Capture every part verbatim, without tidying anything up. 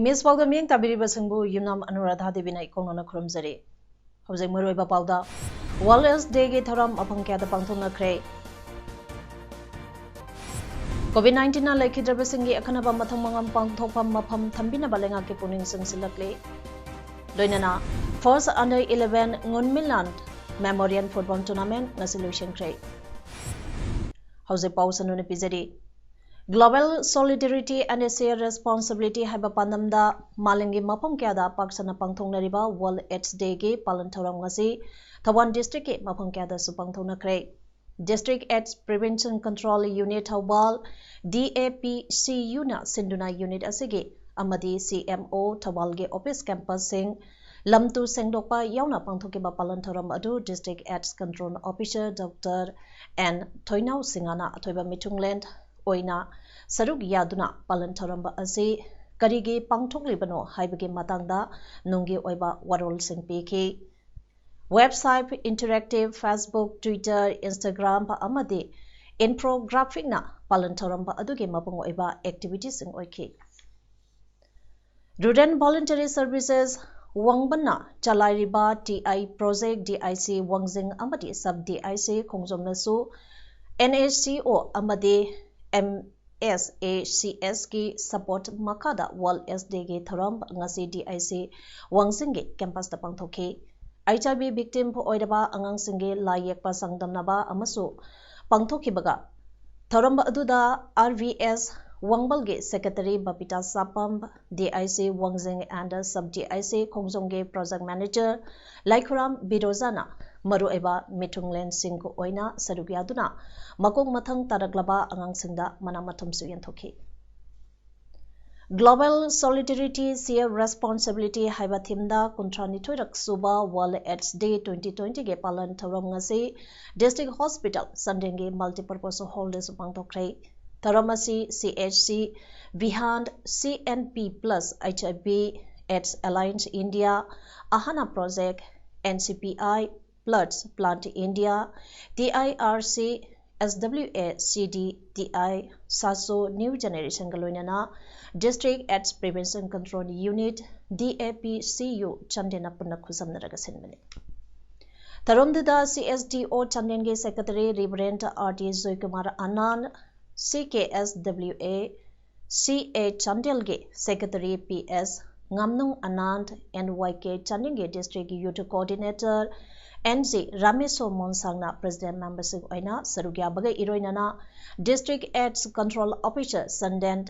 Image ꯄꯥꯎꯗ ꯃꯤꯠꯌꯦꯡ ꯇꯥꯕꯤꯔꯤꯕꯁꯤꯡꯕꯨ ꯌꯨꯝꯅꯥꯝ ꯑꯅꯨꯔꯥꯙꯥ ꯗꯦꯕꯤꯅ ꯏꯀꯣꯛꯅꯅ ꯈꯨꯔꯨꯝꯖꯔꯤ꯫ ꯍꯧꯖꯤꯛ ꯃꯔꯨꯑꯣꯏꯕ ꯄꯥꯎꯗ, World AIDS Day ꯒꯤ ꯊꯧꯔꯝ ꯃꯐꯝ ꯀꯌꯥꯗ ꯄꯥꯡꯊꯣꯛꯅꯈ꯭ꯔꯦ꯫ COVID nineteen ꯅ ꯂꯩꯈꯤꯗ꯭ꯔꯕꯁꯤꯡꯒꯤ ꯑꯈꯟꯅꯕ ꯃꯊꯧ ꯃꯉꯝ ꯄꯥꯡꯊꯣꯛꯐꯝ ꯃꯐꯝ ꯊꯝꯕꯤꯅꯕ ꯂꯩꯉꯥꯛꯀꯤ ꯄꯨꯛꯅꯤꯡ ꯆꯪꯁꯤꯜꯂꯛꯂꯤ꯫ ꯂꯣꯏꯅꯅ First Under eleven ꯉꯨꯟꯃꯤꯂꯥꯟ Memorial Football Tournament ꯉꯁꯤ ꯂꯣꯏꯁꯤꯟꯈ꯭ꯔꯦ꯫ ꯍꯧꯖꯤꯛ ꯄꯥꯎ ꯁꯟꯗꯣꯛꯅ ꯄꯤꯖꯔꯤ꯫ Global Solidarity and Shared Responsibility ꯍꯥꯏꯕ ꯄꯥꯟꯗꯝꯗ ꯃꯥꯂꯦꯝꯒꯤ ꯃꯐꯝ ꯀꯌꯥꯗ ꯄꯥꯛ ꯁꯟꯅ ꯄꯥꯡꯊꯣꯛꯅꯔꯤꯕ World AIDS Day ꯒꯤ ꯄꯥꯂꯟ ꯊꯧꯔꯝ ꯉꯁꯤ ꯊꯧꯕꯥꯜ district ꯀꯤ ꯃꯐꯝ ꯀꯌꯥꯗꯁꯨ ꯄꯥꯡꯊꯣꯛꯅꯈ꯭ꯔꯦ꯫ District AIDS Prevention Control Unit Thoubal, D A P C U ꯅ ꯁꯤꯟꯗꯨꯅ unit ꯑꯁꯤꯒꯤ ꯑꯃꯗꯤ C M O ꯊꯧꯕꯥꯜꯒꯤ office campus ꯁꯤꯡ ꯂꯝ ꯇꯨ ꯁꯦꯡꯗꯣꯛꯄ ꯌꯥꯎꯅ ꯄꯥꯡꯊꯣꯛꯈꯤꯕ ꯄꯥꯂꯟ ꯊꯧꯔꯝ ꯑꯗꯨ District AIDS Control Officer Doctor N ꯊꯣꯏꯅꯥꯎ ꯁꯤꯡꯍꯅ ꯑꯊꯣꯏꯕ ꯃꯤꯊꯨꯡꯂꯦꯟ ꯑꯣꯏꯅ ꯁꯔꯨꯛ ꯌꯥꯗꯨꯅ ꯄꯥꯂꯟ ꯊꯧꯔꯝ ꯑꯁꯤ ꯀꯔꯤꯒꯤ ꯄꯥꯡꯊꯣꯛꯂꯤꯕꯅꯣ ꯍꯥꯏꯕꯒꯤ ꯃꯇꯥꯡꯗ ꯅꯨꯡꯒꯤ ꯑꯣꯏꯕ ꯋꯥꯔꯣꯜꯁꯤꯡ ꯄꯤꯈꯤ꯫ Website, interactive, Facebook, Twitter, Instagram ꯑꯃꯗꯤ infographic ꯅ ꯄꯥꯂꯟ ꯊꯧꯔꯝ ꯑꯗꯨꯒꯤ ꯃꯄꯨꯡ ꯑꯣꯏꯕ activity ꯁꯤꯡ ꯑꯣꯏꯈꯤ꯫ Rural Voluntary Services ꯋꯥꯡꯕꯟꯅ ꯆꯂꯥꯏꯔꯤꯕ T I Project, D I C ꯋꯥꯡꯖꯤꯡ ꯑꯃꯗꯤ Sub D I C ꯈꯣꯡꯖꯣꯝꯅꯁꯨ N H C O ꯑꯃꯗꯤ M S A C S ꯀꯤ support ꯃꯈꯥꯗ World AIDS Day ꯒꯤ ꯊꯧꯔꯝ ꯉꯁꯤ D I C ꯋꯥꯡꯖꯤꯡꯒꯤ campus ꯇ ꯄꯥꯡꯊꯣꯛꯈꯤ꯫ H I V victim ꯑꯣꯏꯔꯕ ꯑꯉꯥꯡꯁꯤꯡꯒꯤ ꯂꯥꯏ ꯌꯦꯛꯄ ꯆꯥꯡꯗꯝꯅꯕ ꯑꯃꯁꯨ ꯄꯥꯡꯊꯣꯛꯈꯤꯕꯒ, ꯊꯧꯔꯝ ꯑꯗꯨꯗ R V S ꯋꯥꯡꯕꯜꯒꯤ secretary Babita ꯁꯥꯄꯝ, D I C ꯋꯥꯡꯖꯤꯡ and Sub D I C ꯈꯣꯡꯖꯣꯝꯒꯤ project manager ꯂꯥꯏꯈꯨꯔꯥꯝ ꯕꯤꯔꯣꯖꯥꯅ ꯃꯔꯨꯑꯣꯏꯕ ꯃꯤꯊꯨꯡꯂꯦꯟꯁꯤꯡ ꯑꯣꯏꯅ ꯁꯔꯨꯛ ꯌꯥꯗꯨꯅ ꯃꯀꯣꯛ ꯃꯊꯪ ꯇꯥꯔꯛꯂꯕ ꯑꯉꯥꯡꯁꯤꯡꯗ ꯃꯅꯥ ꯃꯊꯨꯝꯁꯨ ꯌꯦꯟꯊꯣꯛꯈꯤ꯫ Global Solidarity Share Responsibility ꯍꯥꯏꯕ ꯊꯤꯝꯗ ꯀꯨꯟꯊ꯭ꯔꯥ ꯅꯤꯊꯣꯏꯔꯛ ꯁꯨꯕ World AIDS Day twenty twenty ꯒꯤ ꯄꯥꯂꯟ ꯊꯧꯔꯝ ꯉꯁꯤ District Hospital ꯆꯥꯟꯗꯦꯜꯒꯤ Multipurpose Hall ꯗꯁꯨ ꯄꯥꯡꯊꯣꯛꯈ꯭ꯔꯦ꯫ ꯊꯧꯔꯝ ꯑꯁꯤ C H C, Vihand, C N P plus, H I V AIDS Alliance India, Ahana Project, N C P I, Plus Plant India, T I R C, S W A C D T I, SASO New Generation ꯒ ꯂꯣꯏꯅꯅ District AIDS Prevention Control Unit, D A P C U, ꯆꯥꯟꯗꯦꯜꯅ ꯄꯨꯟꯅ ꯈꯨꯠꯁꯝꯅꯔꯒ ꯁꯤꯟꯕꯅꯤ꯫ ꯊꯧꯔꯝꯗꯨꯗ C S D O ꯆꯥꯟꯗꯦꯜꯒꯤ Secretary Reverend R T Joykumar ꯑꯅꯥꯟ, C K S W A, C A ꯆꯥꯟꯗꯦꯜꯒꯤ Secretary P S ꯉꯥꯝꯅꯨꯡ ꯑꯅꯥꯟ, N Y K ꯆꯥꯟꯗꯦꯜꯒꯤ District Youth Coordinator N G ꯔꯥꯃꯦꯁꯣ ꯃꯣꯟꯁꯥꯡꯅ President Memberꯁꯤꯡ ꯑꯣꯏꯅ ꯁꯔꯨꯛ ꯌꯥꯕꯒ ꯏꯔꯣꯏꯅꯅ District AIDS Control Officer Chandel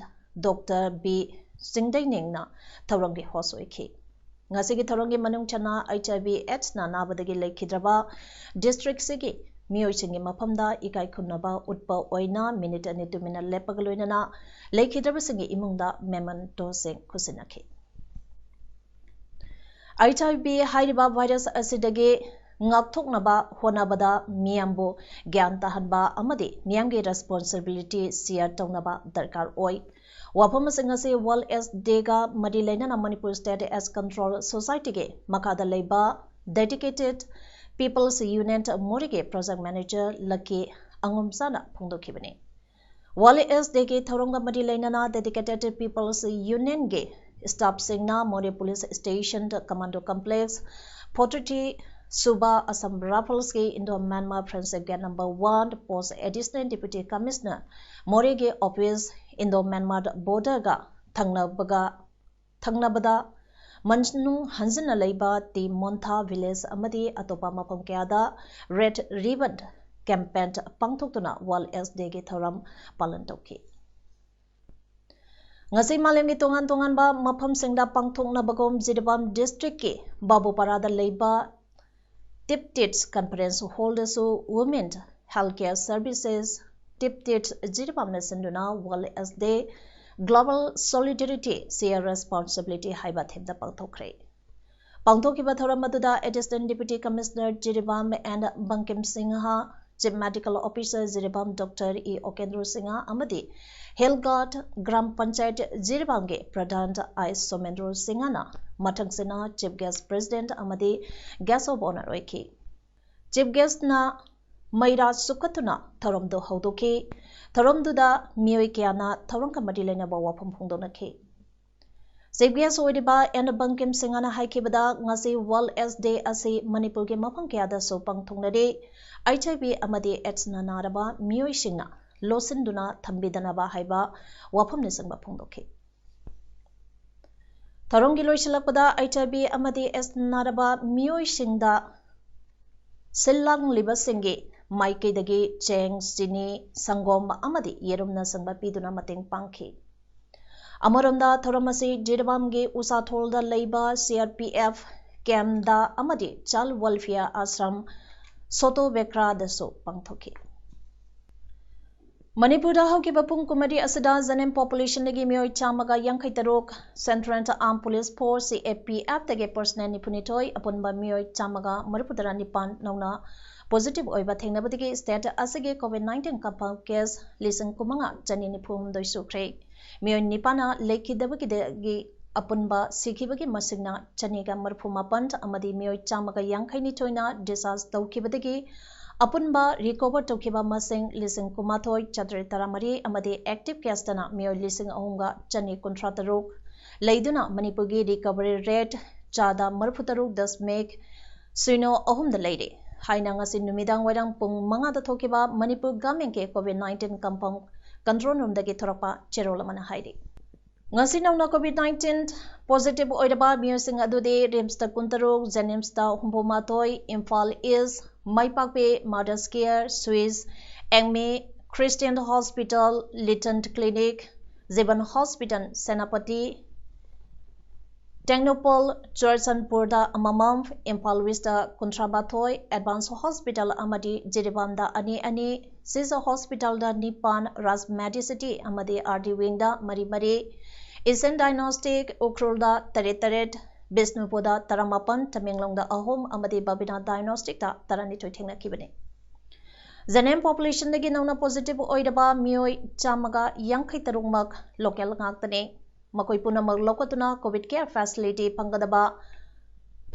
Doctor B ꯆꯤꯡꯗꯩꯅꯤꯡꯅ ꯊꯧꯔꯝꯒꯤ host ꯑꯣꯏꯈꯤ꯫ ꯉꯁꯤꯒꯤ ꯊꯧꯔꯝꯒꯤ ꯃꯅꯨꯡ ꯆꯟꯅ H I V AIDS ꯅ ꯅꯥꯕꯗꯒꯤ ꯂꯩꯈꯤꯗ꯭ꯔꯕ district ꯁꯤꯒꯤ ꯃꯤꯑꯣꯏꯁꯤꯡꯒꯤ ꯃꯐꯝꯗ ꯏꯀꯥꯏ ꯈꯨꯝꯅꯕ ꯎꯠꯄ ꯑꯣꯏꯅ minute ꯑꯅꯤ ꯇꯨꯃꯤꯟꯅ ꯂꯦꯞꯄꯒ ꯂꯣꯏꯅꯅ ꯂꯩꯈꯤꯗ꯭ꯔꯕꯁꯤꯡꯒꯤ ꯏꯃꯨꯡꯗ memento ꯁꯤꯡ ꯈꯨꯠꯁꯤꯟꯅꯈꯤ꯫ H I V ꯍꯥꯏꯔꯤꯕ virus ꯑꯁꯤꯗꯒꯤ ꯉꯥꯛꯊꯣꯛꯅꯕ ꯍꯣꯠꯅꯕꯗ ꯃꯤꯌꯥꯝꯕꯨ ꯒ꯭ꯌꯥꯟ ꯇꯥꯍꯟꯕ ꯑꯃꯗꯤ ꯃꯤꯌꯥꯝꯒꯤ responsibility share ꯇꯧꯅꯕ ꯗꯔꯀꯥꯔ ꯑꯣꯏ꯫ ꯋꯥꯐꯝ ꯑꯁꯤ ꯉꯁꯤ World AIDS Day ꯒ ꯃꯔꯤ ꯂꯩꯅꯅ Manipur State AIDS Control Society ꯒꯤ ꯃꯈꯥꯗ ꯂꯩꯕ Dedicated People's Union ꯃꯣꯔꯦꯒꯤ Project Manager ꯂꯛꯀꯤ ꯑꯉꯣꯝꯆꯥꯅ ꯐꯣꯡꯗꯣꯛꯈꯤꯕꯅꯤ꯫ World AIDS Day ꯒꯤ ꯊꯧꯔꯝꯒ ꯃꯔꯤ ꯂꯩꯅꯅ Dedicated People's Union ꯒꯤ staff ꯁꯤꯡꯅ ꯃꯣꯔꯦ Police Station Commando Complex, forty three ꯁꯨꯕ Assam Rifles ꯀꯤ Indo Myanmar Friendship Gate number one, Post Additional Deputy Commissioner ꯃꯣꯔꯦꯒꯤ office, Indo Myanmar border ꯒ ꯊꯪꯅꯕꯒ ꯊꯪꯅꯕꯗ ꯃꯅꯨꯡ ꯍꯟꯖꯤꯟꯅ ꯂꯩꯕ ꯇꯤ ꯃꯣꯟꯊꯥ village ꯑꯃꯗꯤ ꯑꯇꯣꯞꯄ ꯃꯐꯝ ꯀꯌꯥꯗ Red Ribbon Campaign ꯄꯥꯡꯊꯣꯛꯇꯨꯅ World AIDS Day ꯒꯤ ꯊꯧꯔꯝ ꯄꯥꯂꯟ ꯇꯧꯈꯤ꯫ ꯉꯁꯤ ꯃꯥꯂꯦꯝꯒꯤ ꯇꯣꯉꯥꯟ ꯇꯣꯉꯥꯟꯕ ꯃꯐꯝꯁꯤꯡꯗ ꯄꯥꯡꯊꯣꯛꯅꯕꯒꯨꯝ ꯖꯤꯔꯤꯕꯥꯝ district ꯀꯤ ꯕꯥꯕꯨꯄꯥꯔꯥꯗ ꯂꯩꯕ ꯇꯤꯞ ꯇꯤꯠꯁ Conference Hall ꯗꯁꯨ Women Healthcare Services, ꯇꯤꯞ ꯇꯤꯠꯁ ꯖꯤꯔꯤꯕꯥꯝꯅ ꯁꯤꯟꯗꯨꯅ World AIDS Day Global Solidarity, Share Responsibility ꯍꯥꯏꯕ theme ꯗ ꯄꯥꯡꯊꯣꯛꯈ꯭ꯔꯦ꯫ ꯄꯥꯡꯊꯣꯛꯈꯤꯕ ꯊꯧꯔꯝ ꯑꯗꯨꯗ Additional Deputy Commissioner Jiribam N Bankim Singh, Chief Medical Officer Jiribam doctor E Okendro Singh ꯑꯃꯗꯤ Health Guard ꯒ꯭ꯔꯥꯝ ꯄꯟꯆꯥꯌꯠ ꯖꯤꯔꯤꯕꯥꯝꯒꯤ ꯄ꯭ꯔꯙꯥꯟ ꯑꯥꯏ ꯁꯣꯃꯦꯟꯗ꯭ꯔꯣ ꯁꯤꯡꯍꯅ ꯃꯊꯪꯁꯤꯅ Chief Guest President ꯑꯃꯗꯤ Guest of Honour ꯑꯣꯏꯈꯤ꯫ Chief Guestꯅ ꯃꯩꯔꯥ ꯆꯨꯞꯈꯠꯇꯨꯅ ꯊꯧꯔꯝꯗꯨ ꯍꯧꯗꯣꯛꯈꯤ꯫ ꯊꯧꯔꯝꯗꯨꯗ ꯃꯤꯑꯣꯏ ꯀꯌꯥꯅ ꯊꯧꯔꯝꯒ ꯃꯔꯤ ꯂꯩꯅꯕ ꯋꯥꯐꯝ ꯐꯣꯡꯗꯣꯛꯅꯈꯤ꯫ Chief Guest ꯑꯣꯏꯔꯤꯕ ꯑꯦꯟ ꯕꯪꯀꯤꯝ ꯁꯤꯡꯍꯅ ꯍꯥꯏꯈꯤꯕꯗ, ꯉꯁꯤ World AIDS Day ꯑꯁꯤ ꯃꯅꯤꯄꯨꯔꯒꯤ ꯃꯐꯝ ꯀꯌꯥꯗꯁꯨ ꯄꯥꯡꯊꯣꯛꯅꯔꯤ꯫ HIV ꯑꯃꯗꯤ AIDSꯅ ꯅꯥꯔꯕ ꯃꯤꯑꯣꯏꯁꯤꯡꯅ ꯂꯣꯠꯁꯤꯟꯗꯨꯅ ꯊꯝꯕꯤꯗꯅꯕ ꯍꯥꯏꯕ ꯋꯥꯐꯝꯅꯆꯤꯡꯕ ꯐꯣꯡꯗꯣꯛꯈꯤ꯫ ꯊꯧꯔꯝꯒꯤ ꯂꯣꯏꯁꯤꯜꯂꯛꯄꯗ HIV ꯑꯃꯗꯤ AIDS ꯅꯥꯔꯕ ꯃꯤꯑꯣꯏꯁꯤꯡꯗ ꯁꯤꯜ ꯂꯥꯡꯂꯤꯕꯁꯤꯡꯒꯤ ꯃꯥꯏꯀꯩꯗꯒꯤ ꯆꯦꯡ, ꯆꯤꯅꯤ, ꯁꯪꯒꯣꯝ ꯑꯃꯗꯤ ꯌꯦꯔꯨꯝꯅꯆꯤꯡꯕ ꯄꯤꯗꯨꯅ ꯃꯇꯦꯡ ꯄꯥꯡꯈꯤ꯫ ꯑꯃꯔꯣꯝꯗ ꯊꯧꯔꯝ ꯑꯁꯤ ꯖꯤꯔꯤꯕꯥꯝꯒꯤ ꯎꯁꯥꯊꯣꯜꯗ ꯂꯩꯕ CRPF campꯗ ꯑꯃꯗꯤ Child Welfare Ashram ꯁꯣꯇꯣꯕꯦꯀ꯭ꯔꯥꯗꯁꯨ ꯄꯥꯡꯊꯣꯛꯈꯤ꯫ ꯃꯅꯤꯄꯨꯔꯗ ꯍꯧꯈꯤꯕ ꯄꯨꯡ ꯀꯨꯟꯃꯔꯤ ꯑꯁꯤꯗ ꯖꯦꯅꯤꯝ populationꯗꯒꯤ ꯃꯤꯑꯣꯏ ꯆꯥꯝꯃꯒ ꯌꯥꯡꯈꯩ ꯇꯔꯨꯛ, Central Armed Police Force, CAPFꯇꯒꯤ personnel ꯅꯤꯐꯨꯅꯤꯊꯣꯏ, ꯑꯄꯨꯟꯕ ꯃꯤꯑꯣꯏ ꯆꯥꯝꯃꯒ ꯃꯔꯤꯐꯨꯇꯔꯥ ꯅꯤꯄꯥꯟ ꯅꯧꯅ positive ꯑꯣꯏꯕ ꯊꯦꯡꯅꯕꯗꯒꯤ state ꯑꯁꯤꯒꯤ COVID nineteen confirm case ꯂꯤꯁꯤꯡ ꯀꯨꯟꯃꯉꯥ ꯆꯅꯤ ꯅꯤꯐꯨ ꯍꯨꯝꯗꯣꯏ ꯁꯨꯈ꯭ꯔꯦ꯫ ꯃꯤꯑꯣꯏ ꯅꯤꯄꯥꯟꯅ ꯂꯩꯈꯤꯗꯕꯒꯤꯗꯒꯤ ꯑꯄꯨꯟꯕ ꯁꯤꯈꯤꯕꯒꯤ ꯃꯁꯤꯡꯅ ꯆꯅꯤꯒ ꯃꯔꯤꯐꯨ ꯃꯥꯄꯟ ꯑꯃꯗꯤ ꯃꯤꯑꯣꯏ ꯆꯥꯝꯃꯒ ꯌꯥꯡꯈꯩ ꯅꯤꯊꯣꯏꯅ discharge ꯇꯧꯈꯤꯕꯗꯒꯤ ꯑꯄꯨꯟꯕ recover ꯇꯧꯈꯤꯕ ꯃꯁꯤꯡ ꯂꯤꯁꯤꯡ ꯀꯨꯟꯃꯥꯊꯣꯏ ꯆꯥꯇ꯭ꯔꯦꯠ ꯇꯔꯥꯃꯔꯤ ꯑꯃꯗꯤ active caseꯇꯅ ꯃꯤꯑꯣꯏ ꯂꯤꯁꯤꯡ ꯑꯍꯨꯝꯒ ꯆꯅꯤ ꯀꯨꯟꯊ꯭ꯔꯥ ꯇꯔꯨꯛ ꯂꯩꯗꯨꯅ ꯃꯅꯤꯄꯨꯔꯒꯤ recovery rate ꯆꯥꯗ ꯃꯔꯤꯐꯨ ꯇꯔꯨꯛ ꯗꯁꯃꯤꯛ ꯁꯤꯅꯣ ꯑꯍꯨꯝꯗ ꯂꯩꯔꯤ ꯍꯥꯏꯅ ꯉꯁꯤ ꯅꯨꯃꯤꯗꯥꯡ ꯋꯥꯏꯔꯝ ꯄꯨꯡ ꯃꯉꯥꯗ ꯊꯣꯛꯈꯤꯕ Manipur governmentꯀꯤ COVID nineteen confirm control roomꯗꯒꯤ ꯊꯣꯔꯛꯄ ꯆꯦꯔꯣꯜ ꯑꯃꯅ ꯍꯥꯏꯔꯤ꯫ ꯉꯁꯤ ꯅꯧꯅ COVID nineteen positive ꯑꯣꯏꯔꯕ ꯃꯤꯑꯣꯏꯁꯤꯡ ꯑꯗꯨꯗꯤ RIMSꯇ ꯀꯨꯟꯇꯔꯨꯛ, JNIMSꯇ ꯍꯨꯝꯐꯨꯃꯥꯊꯣꯏ, Imphal East, ꯃꯥꯏꯄꯥꯛꯄꯤ, Mother's Care, Swiss, Acme, Christian Hospital, Lytton Clinic, Jeevan Hospital, Senapati, Tengnoupal, ꯆꯨꯔꯆꯥꯟꯄꯨꯔꯗ ꯑꯃꯃꯝ, ꯏꯝꯐꯥꯜ ꯋꯦꯁꯇ ꯀꯨꯟꯊ꯭ꯔꯥ ꯃꯥꯊꯣꯏ, ꯑꯦꯗꯚꯥꯟꯁ ꯍꯣꯁꯄꯤꯇꯥꯜ ꯑꯃꯗꯤ ꯖꯤꯔꯤꯕꯥꯝꯗ ꯑꯅꯤ ꯑꯅꯤ, ꯁꯤꯖ ꯍꯣꯁꯄꯤꯇꯥꯜꯗ ꯅꯤꯄꯥꯟ, ꯔꯥꯖ ꯃꯦꯗꯤꯁꯤꯇꯤ ꯑꯃꯗꯤ ꯑꯥꯔ ꯗꯤ ꯋꯤꯡꯗ ꯃꯔꯤ ꯃꯔꯤ, ꯏꯁꯟ ꯗꯥꯏꯅꯣꯁꯇꯤꯛ ꯎꯈ꯭ꯔꯨꯜꯗ ꯇꯔꯦꯠ ꯇꯔꯦꯠ, ꯕꯤꯁꯅꯨꯄꯨꯔꯗ ꯇꯔꯥꯃꯥꯄꯟ, ꯇꯃꯦꯡꯂꯣꯡꯗ ꯑꯍꯨꯝ ꯑꯃꯗꯤ ꯕꯕꯤꯅꯥ ꯗꯥꯏꯅꯣꯁꯇꯤꯛꯇ ꯇꯔꯥꯅꯤꯊꯣꯏ ꯊꯦꯡꯅꯈꯤꯕꯅꯤ꯫ ꯖꯦꯅꯦꯝ ꯄꯣꯄꯨꯂꯦꯁꯟꯗꯒꯤ ꯅꯧꯅ ꯄꯣꯖꯤꯇꯤꯚ ꯑꯣꯏꯔꯕ ꯃꯤꯑꯣꯏ ꯆꯥꯝꯃꯒ ꯌꯥꯡꯈꯩ ꯇꯔꯨꯛꯃꯛ ꯂꯣꯀꯦꯜ ꯉꯥꯛꯇꯅꯤ꯫ ꯃꯈꯣꯏ ꯄꯨꯝꯅꯃꯛ ꯂꯧꯈꯠꯇꯨꯅ ꯀꯣꯚꯤꯗ ꯀꯦꯌꯔ ꯐꯦꯁꯤꯂꯤꯇꯤ ꯐꯪꯒꯗꯕ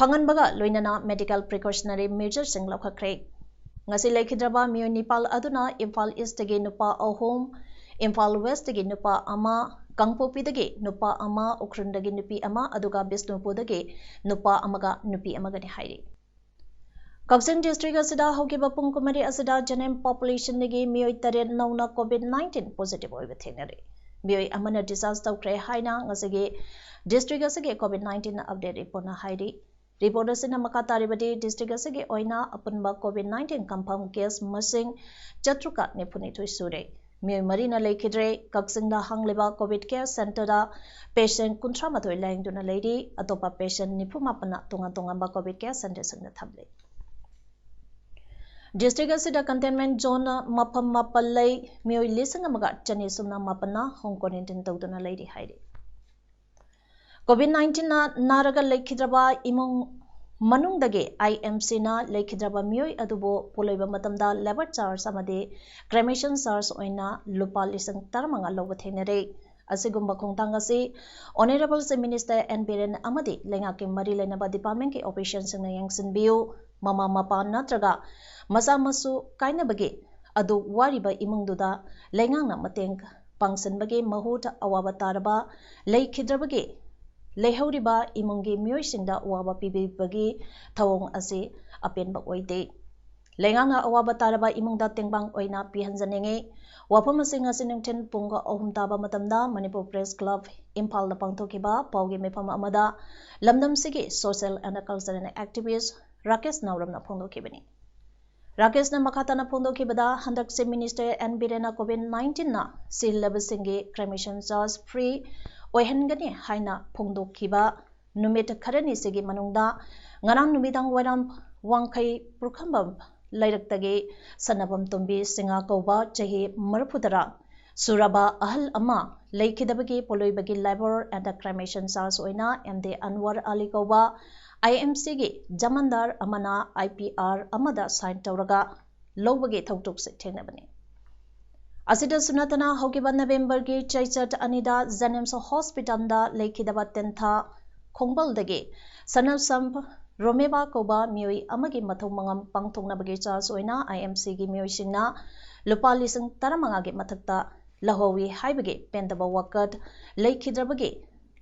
ꯐꯪꯍꯟꯕꯒ ꯂꯣꯏꯅꯅ ꯃꯦꯗꯤꯀꯦꯜ ꯄ꯭ꯔꯤꯀꯣꯁꯅꯔꯤ ꯃꯦꯖꯔꯁꯤꯡ ꯂꯧꯈꯠꯈ꯭ꯔꯦ꯫ ꯉꯁꯤ ꯂꯩꯈꯤꯗ꯭ꯔꯕ ꯃꯤꯑꯣꯏ ꯅꯤꯄꯥꯜ ꯑꯗꯨꯅ ꯏꯝꯐꯥꯜ ꯏꯁꯇꯒꯤ ꯅꯨꯄꯥ ꯑꯍꯨꯝ, ꯏꯝꯐꯥꯜ ꯋꯦꯁꯇꯒꯤ ꯅꯨꯄꯥ ꯑꯃ, ꯀꯥꯡꯄꯣꯛꯄꯤꯗꯒꯤ ꯅꯨꯄꯥ ꯑꯃ, ꯎꯈ꯭ꯔꯨꯜꯗꯒꯤ ꯅꯨꯄꯤ ꯑꯃ, ꯑꯗꯨꯒ ꯕꯤꯁꯅꯨꯄꯨꯔꯗꯒꯤ ꯅꯨꯄꯥ ꯑꯃꯒ ꯅꯨꯄꯤ ꯑꯃꯒꯅꯤ ꯍꯥꯏꯔꯤ꯫ ꯀꯛꯆꯤꯡ ꯗꯤꯁꯇ꯭ꯔꯤꯛ ꯑꯁꯤꯗ ꯍꯧꯈꯤꯕ ꯄꯨꯡ ꯀꯨꯟꯃꯔꯤ ꯑꯁꯤꯗ ꯖꯦꯅꯦꯝ ꯄꯣꯄꯨꯂꯦꯁꯟꯗꯒꯤ ꯃꯤꯑꯣꯏ ꯇꯔꯦꯠ ꯅꯧꯅ ꯀꯣꯚꯤꯗ ꯅꯥꯏꯟꯇꯤꯟ ꯄꯣꯖꯤꯇꯤꯚ ꯑꯣꯏꯕ ꯊꯦꯡꯅꯔꯦ꯫ ꯃꯤꯑꯣꯏ ꯑꯃꯅ ꯗꯤꯁꯆꯥꯔꯖ ꯇꯧꯈ꯭ꯔꯦ ꯍꯥꯏꯅ ꯉꯁꯤꯒꯤ ꯗꯤꯁꯇ꯭ꯔꯤꯛ ꯑꯁꯤꯒꯤ ꯀꯣꯚꯤꯗ ꯅꯥꯏꯟꯇꯤꯟ ꯑꯞꯗꯦꯠ ꯔꯤꯄꯣꯔꯠꯅ ꯍꯥꯏꯔꯤ꯫ ꯔꯤꯄꯣꯔꯠ ꯑꯁꯤꯅ ꯃꯈꯥ ꯇꯥꯔꯤꯕꯗꯤ ꯗꯤꯁꯇ꯭ꯔꯤꯛ ꯑꯁꯤꯒꯤ ꯑꯣꯏꯅ ꯑꯄꯨꯟꯕ ꯀꯣꯚꯤꯗ ꯅꯥꯏꯟꯇꯤꯟ ꯀꯟꯐꯥꯔꯝ ꯀꯦꯁ ꯃꯁꯤꯡ ꯆꯥꯇ꯭ꯔꯨꯛꯀ ꯅꯤꯐꯨꯅꯤꯊꯣꯏ ꯁꯨꯔꯦ꯫ ꯃꯤꯑꯣꯏ ꯃꯔꯤꯅ ꯂꯩꯈꯤꯗ꯭ꯔꯦ꯫ ꯀꯛꯆꯤꯡꯗ ꯍꯥꯡꯂꯤꯕ ꯀꯣꯚꯤꯗ ꯀꯦꯌꯔ ꯁꯦꯟꯇꯔꯗ ꯄꯦꯁꯦꯟ ꯀꯨꯟꯊ꯭ꯔꯥ ꯃꯥꯊꯣꯏ ꯂꯥꯌꯦꯡꯗꯨꯅ ꯂꯩꯔꯤ꯫ ꯑꯇꯣꯞꯄ ꯄꯦꯁꯦꯟ ꯅꯤꯐꯨ ꯃꯥꯄꯟꯅ ꯇꯣꯉꯥꯟ ꯇꯣꯉꯥꯟꯕ ꯀꯣꯚꯤꯗ ꯀꯦꯌꯔ ꯁꯦꯟꯇꯔꯁꯤꯡꯗ ꯊꯝꯂꯤ꯫ ꯗꯤꯁꯇ꯭ꯔꯤꯛ ꯑꯁꯤꯗ ꯀꯟꯇꯦꯟꯃꯦꯟ ꯖꯣꯟ ꯃꯐꯝ ꯃꯥꯄꯟ ꯂꯩ꯫ ꯃꯤꯑꯣꯏ ꯂꯤꯁꯤꯡ ꯑꯃꯒ ꯆꯅꯤ ꯁꯨꯞꯅ ꯃꯥꯄꯟꯅ ꯍꯣꯝ ꯀ꯭ꯋꯥꯔꯦꯟꯇꯤꯟ ꯇꯧꯗꯨꯅ ꯂꯩꯔꯤ ꯍꯥꯏꯔꯤ꯫ ꯀꯣꯚꯤꯗ ꯅꯥꯏꯟꯇꯤꯟꯅ ꯅꯥꯔꯒ ꯂꯩꯈꯤꯗ꯭ꯔꯕ ꯏꯃꯨꯡ ꯃꯅꯨꯡꯗꯒꯤ ꯑꯥꯏ ꯑꯦꯝ ꯁꯤꯅ ꯂꯩꯈꯤꯗ꯭ꯔꯕ ꯃꯤꯑꯣꯏ ꯑꯗꯨꯕꯨ ꯄꯣꯠꯂꯣꯏꯕ ꯃꯇꯝꯗ ꯂꯦꯕꯔ ꯆꯥꯔꯖ ꯑꯃꯗꯤ ꯀ꯭ꯔꯦꯃꯦꯁꯟ ꯆꯥꯔꯖ ꯑꯣꯏꯅ ꯂꯨꯄꯥ ꯂꯤꯁꯤꯡ ꯇꯔꯥꯃꯉꯥ ꯂꯧꯕ ꯊꯦꯡꯅꯔꯦ꯫ ꯑꯁꯤꯒꯨꯝꯕ ꯈꯣꯡꯊꯥꯡ ꯑꯁꯤ honourable chief minister N Biren ꯑꯃꯗꯤ ꯂꯩꯉꯥꯛꯀꯤ ꯃꯔꯤ ꯂꯩꯅꯕ ꯗꯤꯄꯥꯔꯠꯃꯦꯟꯒꯤ ꯑꯣꯐꯤꯁꯤꯌꯦꯜꯁꯤꯡꯅ ꯌꯦꯡꯁꯤꯟꯕꯤꯌꯨ꯫ ꯃꯃꯥ ꯃꯄꯥ ꯅꯠꯇ꯭ꯔꯒ ꯃꯆꯥ ꯃꯁꯨ ꯀꯥꯏꯅꯕꯒꯤ ꯑꯗꯨ ꯋꯥꯔꯤꯕ ꯏꯃꯨꯡꯗꯨꯗ ꯂꯩꯉꯥꯛꯅ ꯃꯇꯦꯡ ꯄꯥꯡꯁꯤꯟꯕꯒꯤ ꯃꯍꯨꯠ ꯑꯋꯥꯕ ꯇꯥꯔꯕ ꯂꯩꯈꯤꯗ꯭ꯔꯕꯒꯤ ꯂꯩꯍꯧꯔꯤꯕ ꯏꯃꯨꯡꯒꯤ ꯃꯤꯑꯣꯏꯁꯤꯡꯗ ꯑꯋꯥꯕ ꯄꯤꯕꯤꯕꯒꯤ ꯊꯧꯑꯣꯡ ꯑꯁꯤ ꯑꯄꯦꯟꯕ ꯑꯣꯏꯗꯦ꯫ ꯂꯩꯉꯥꯛꯅ ꯑꯋꯥꯕ ꯇꯥꯔꯕ ꯏꯃꯨꯡꯗ ꯇꯦꯡꯕꯥꯡ ꯑꯣꯏꯅ ꯄꯤꯍꯟꯖꯅꯤꯡꯏ꯫ ꯋꯥꯐꯝ ꯑꯁꯤ ꯉꯁꯤ ꯅꯨꯡꯊꯤꯜ ꯄꯨꯡ ꯑꯍꯨꯝ ꯇꯥꯕ ꯃꯇꯝꯗ ꯃꯅꯤꯄꯨꯔ ꯄ꯭ꯔꯦꯁ ꯀ꯭ꯂꯕ ꯏꯝꯐꯥꯜꯗ ꯄꯥꯡꯊꯣꯛꯈꯤꯕ ꯄꯥꯎꯒꯤ ꯃꯤꯐꯝ ꯑꯃꯗ ꯂꯝꯗꯝꯁꯤꯒꯤ social and cultural activist Rakesh ꯅꯥꯎꯔꯝꯅ ꯐꯣꯡꯗꯣꯛꯈꯤꯕꯅꯤ꯫ ꯔꯥꯀꯦꯁꯅ ꯃꯈꯥ ꯇꯥꯅ ꯐꯣꯡꯗꯣꯛꯈꯤꯕꯗ, ꯍꯟꯗꯛ ꯆꯤꯐ ꯃꯤꯅꯤꯁꯇꯔ ꯑꯦꯟ ꯕꯤꯔꯦꯟꯅ ꯀꯣꯚꯤꯗ ꯅꯥꯏꯟꯇꯤꯟꯅ ꯁꯤꯂꯕꯁꯤꯡꯒꯤ ꯀ꯭ꯔꯦꯃꯦꯁꯟ ꯆꯥꯔꯖ ꯐ꯭ꯔꯤ ꯑꯣꯏꯍꯟꯒꯅꯤ ꯍꯥꯏꯅ ꯐꯣꯡꯗꯣꯛꯈꯤꯕ ꯅꯨꯃꯤꯠ ꯈꯔꯅꯤꯁꯤꯒꯤ ꯃꯅꯨꯡꯗ ꯉꯔꯥꯡ ꯅꯨꯃꯤꯗꯥꯡ ꯋꯥꯏꯔꯝ ꯋꯥꯡꯈꯩ ꯄꯨꯈ꯭ꯔꯝꯕꯝ ꯂꯩꯔꯛꯇꯒꯤ ꯁꯅꯥꯕꯝ ꯇꯣꯝꯕꯤ ꯁꯤꯡꯍ ꯀꯧꯕ ꯆꯍꯤ ꯃꯔꯤꯐꯨ ꯇꯔꯥ ꯁꯨꯔꯕ ꯑꯍꯜ ꯑꯃ ꯂꯩꯈꯤꯗꯕꯒꯤ ꯄꯣꯠꯂꯣꯏꯕꯒꯤ labour and cremation charge ꯑꯣꯏꯅ ꯑꯦꯝ ꯗꯤ ꯑꯟꯋꯔ ꯑꯂꯤ ꯀꯧꯕ ꯑꯥꯏ ꯑꯦꯝ ꯁꯤꯒꯤ ꯖꯃꯥꯟꯗꯥꯔ ꯑꯃꯅ ꯑꯥꯏ ꯄꯤ ꯑꯥꯔ ꯑꯃꯗ sign ꯇꯧꯔꯒ ꯂꯧꯕꯒꯤ ꯊꯧꯗꯣꯛꯁꯦ ꯊꯦꯡꯅꯕꯅꯤ꯫ ꯑꯁꯤꯗꯁꯨ ꯅꯠꯇꯅ ꯍꯧꯈꯤꯕ ꯅꯕꯦꯝꯕꯔꯒꯤ ꯆꯩꯆꯠ ꯑꯅꯤꯗ ꯖꯦꯅꯤꯝꯁ ꯍꯣꯁꯄꯤꯇꯥꯜꯗ ꯂꯩꯈꯤꯗꯕ ꯇꯦꯟꯊꯥ ꯈꯣꯡꯕꯜꯗꯒꯤ ꯁꯅꯥꯁꯝ ꯔꯣꯃꯦꯕꯥ ꯀꯧꯕ ꯃꯤꯑꯣꯏ ꯑꯃꯒꯤ ꯃꯊꯧ ꯃꯉꯝ ꯄꯥꯡꯊꯣꯛꯅꯕꯒꯤ charge ꯑꯣꯏꯅ ꯑꯥꯏ ꯑꯦꯝ ꯁꯤꯒꯤ ꯃꯤꯑꯣꯏꯁꯤꯡꯅ ꯂꯨꯄꯥ ꯂꯤꯁꯤꯡ ꯇꯔꯥꯃꯉꯥꯒꯤ ꯃꯊꯛꯇ ꯂꯧꯍꯧꯏ ꯍꯥꯏꯕꯒꯤ ꯄꯦꯟꯗꯕ ꯋꯥꯀꯠ ꯂꯩꯈꯤꯗ꯭ꯔꯕꯒꯤ